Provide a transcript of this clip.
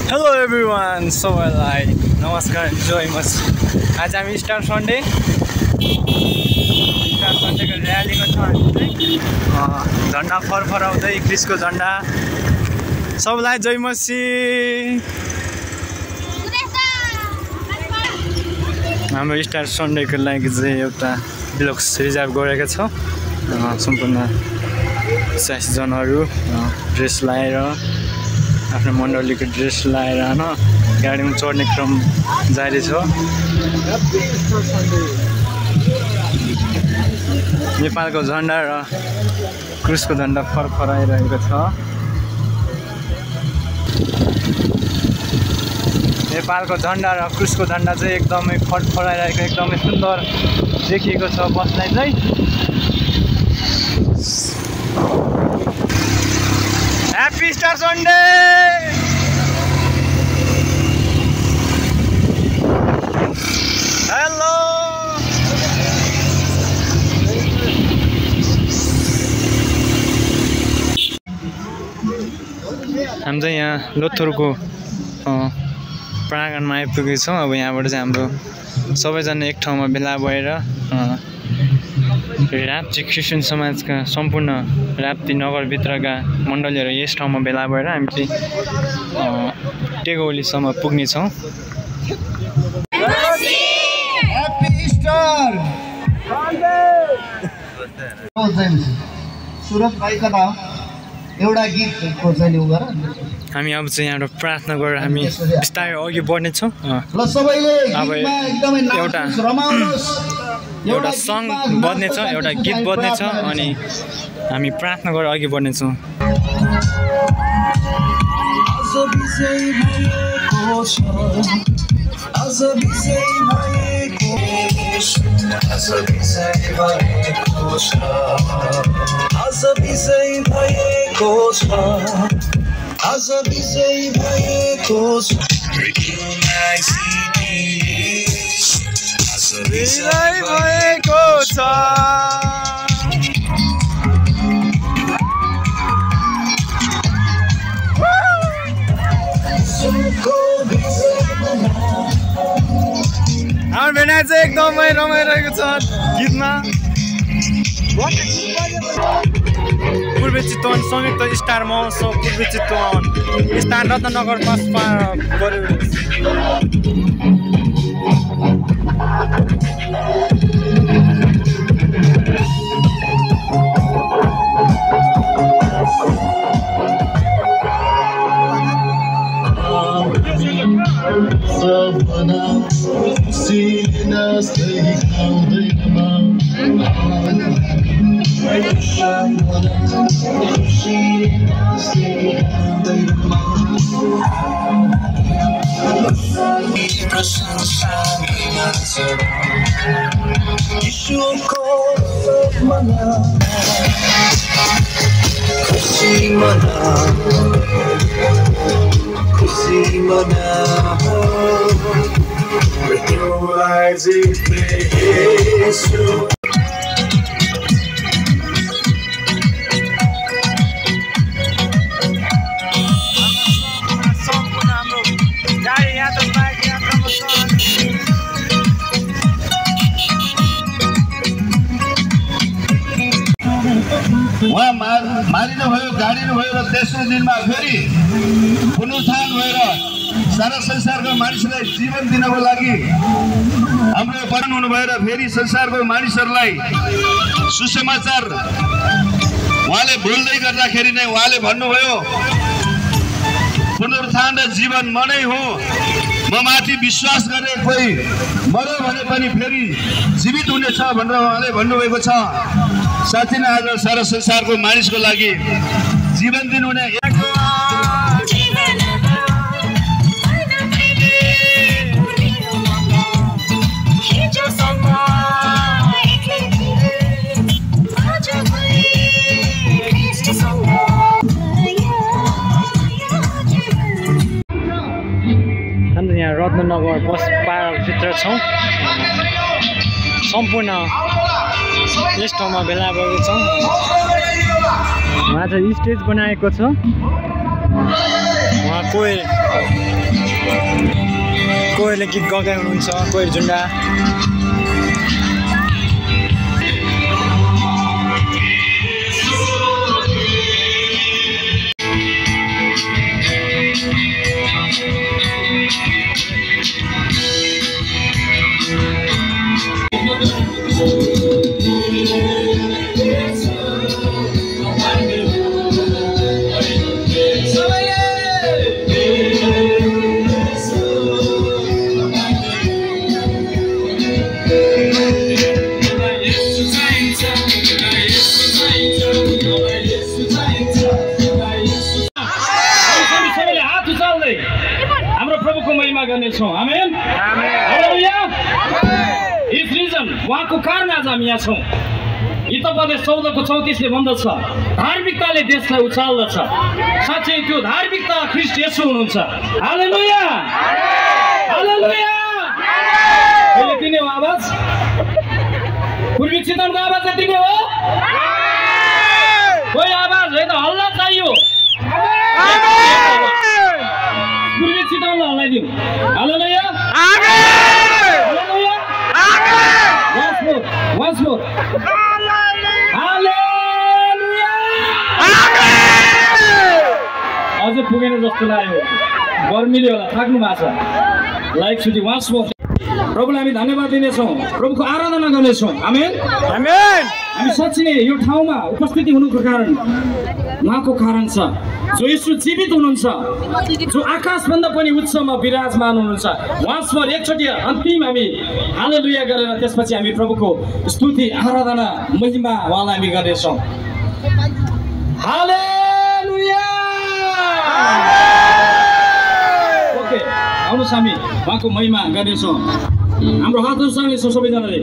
Hello everyone, सबैलाई नमस्कार जय मसी। आज हामी स्टार सन्डेको र्यालीको छ। हामी चाहिँ झन्डा फरफराउँदै क्रिसको झन्डा। सबैलाई जय मसी। हाम्रो स्टार सन्डेको लागि चाहिँ एउटा डिलक्स रिजर्भ गरेको छ। सम्पूर्ण 86 जनाहरू ड्रेस लाएर आफ्नो मण्डलीको ड्रेस लाएर गाडीमा चढ्ने क्रम जारी छ। नेपालको झन्डा र क्रुसको झन्डा फरफराइरहेको छ। नेपालको झन्डा र क्रुसको झन्डा चाहिँ एकदमै फरफराइरहेको, एकदमै सुन्दर देखिएको छ। बसलाई चाहिँ ह्याप्पी स्टार सन्डे। हेलो हामी चाहिँ यहाँ लोथरको प्राङ्गणमा आइपुगेको छौँ। अब यहाँबाट चाहिँ हाम्रो सबैजना एक ठाउँमा भेला भएर राप्ती क्रिस्चियन समाजका सम्पूर्ण राप्ती नगरभित्रका मण्डलीहरू यस ठाउँमा भेला भएर हामी चाहिँ टेगौलीसम्म पुग्नेछौँ। एउटा गीत खोज्ने उगर हामी अब चाहिँ यहाँबाट प्रार्थना गरेर हामी बिस्तारै अघि बढ्नेछौँ। ल सबैले अब एकदमै एउटा सङ बज्नेछ, एउटा गीत बज्नेछ, अनि हामी प्रार्थना गरेर अघि बढ्नेछौँ। हाम्रो भेना चाहिँ एकदमै रमाइरहेको छ गीतमा। पूर्वी चितवन संयुक्त स्टार महोत्सव पूर्वी चितवन स्थान रत्नगर बसपा गऱ्यो। उहाँ मारिनुभयो, गाडिनुभयो र तेस्रो दिनमा फेरि पुनरुत्थान भएर सारा संसारको मानिसलाई जीवन दिनको लागि हाम्रो पठन हुनुभयो र फेरि संसारको मानिसहरूलाई सुसमाचार उहाँले बोल्दै गर्दाखेरि नै उहाँले भन्नुभयो पुनरुत्थान र जीवन म नै हुँ। म माथि विश्वास गर्ने कोही मर्यो भने पनि फेरि जीवित हुनेछ भनेर उहाँले भन्नुभएको छ। साथै नै आज सारा संसारको मानिसको लागि जीवन दिनुहुने यहाँ रत्नगर बस पार्कभित्र छौँ। सम्पूर्ण यस ठाउँमा भेला भएको छौँ। उहाँ चाहिँ स्टेज बनाएको छ। उहाँ कोही कोहीले गीत गाउँदै हुनुहुन्छ, कोही झुन्डा। आमेन हालेलुया इस रिजन उहाँको कारण आज हामी यहाँ छौँ। हितोपदेश 14 को 34 ले भन्दछ धार्मिकताले देशलाई उचाल्दछ। साँच्चै त्यो धार्मिकता ख्रीष्ट येशू हुनुहुन्छ। हालेलुया हालेलुया। अहिले किन हो आवाज? पूर्वी चितवनको आवाज यति नै हो? कोही आवाज है त हल्ला चाहियो। पूर्वी चितवनलाई हल्लाइदिउँ। हालेलुया हालेलुया once more हालेलुया। अझै पुगेन जस्तो लाग्यो, गर्मीले होला, थाक्नु भएको छ। लाइक छुटी once more प्रभुलाई हामी धन्यवाद दिनेछौँ, प्रभुको आराधना गर्नेछौँ। आमेन आमेन। हामी साँच्चै नै यो ठाउँमा उपस्थिति हुनुको कारण उहाँको कारण छ, जो येशू जीवित हुनुहुन्छ, जो आकाशभन्दा पनि उच्चमा विराजमान हुनुहुन्छ। उहाँसँग एकचोटि अन्तिम हामी हालेलुया गरेर त्यसपछि हामी प्रभुको स्तुति आराधना महिमा उहाँलाई हामी गर्नेछौँ। हालेलुया। ओके, आउनुहोस् हामी उहाँको महिमा गर्नेछौँ। हाम्रो हातहरू सँगै छ सबैजनाले।